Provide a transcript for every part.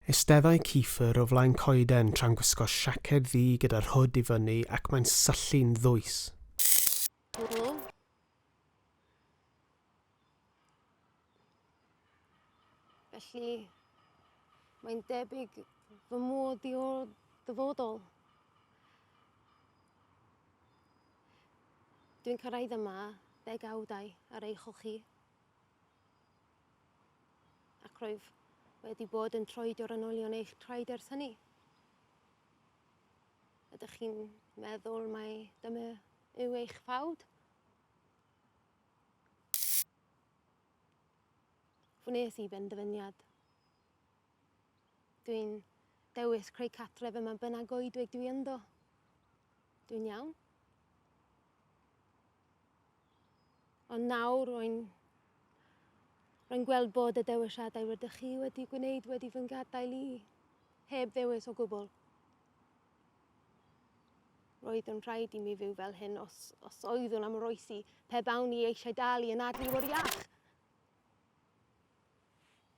Eisteddai Kiefer o flaen coeden tra'n gwisgo siaced ddu gyda'r hwd i fyny ac mae'n syllu'n ddwys. Helo? Felly, mae'n debyg fy mod i o'r dyfodol. Dwi'n cyrraedd yma ddegawdau ar eich ôl chi. Ac rwyf wedi bod yn troedio'r anolion eich traed ers hynny. Ydych chi'n meddwl mai dyma yw eich ffawd? Wnes i benderfyniad. Dwi'n dewis creu catref yma bynnag goedwig dwi ynddo. Dwi'n iawn? Ond nawr rwy'n rwy'n gweld bod y dewisiadau rydych chi wedi gwneud wedi fy ngadael i heb ddewis o gwbl. Roedd yn rhaid i mi fyw fel hyn os, os oeddwn am oroesi pe bawn i eisiau dal i anadlu o'r iach.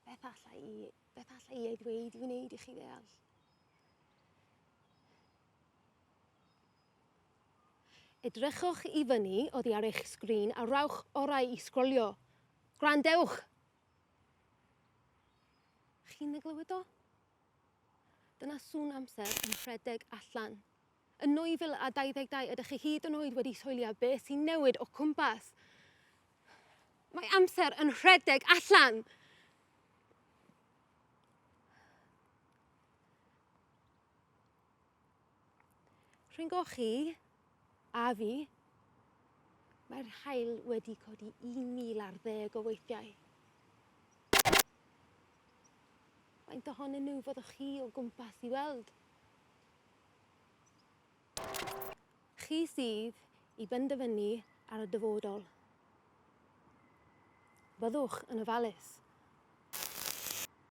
Beth alla i, beth alla i ei ddweud i wneud i chi ddeall? Edrychwch i fyny oddi ar eich sgrin a rhowch orau i sgrolio. Gwrandewch! Chi'n ei glywed o? Dyna sŵn amser yn rhedeg allan. Yn 2022 ydych chi hyd yn oed wedi soelio beth sy'n newid o cwmpas. Mae amser yn rhedeg allan! Rhyngoch chi a fi, mae'r haul wedi codi 1,000 ar ddeg o weithiau. Faint ohonyn nhw fyddwch chi o gwmpas i weld? Chi sydd i benderfynu ar y dyfodol. Byddwch yn ofalus.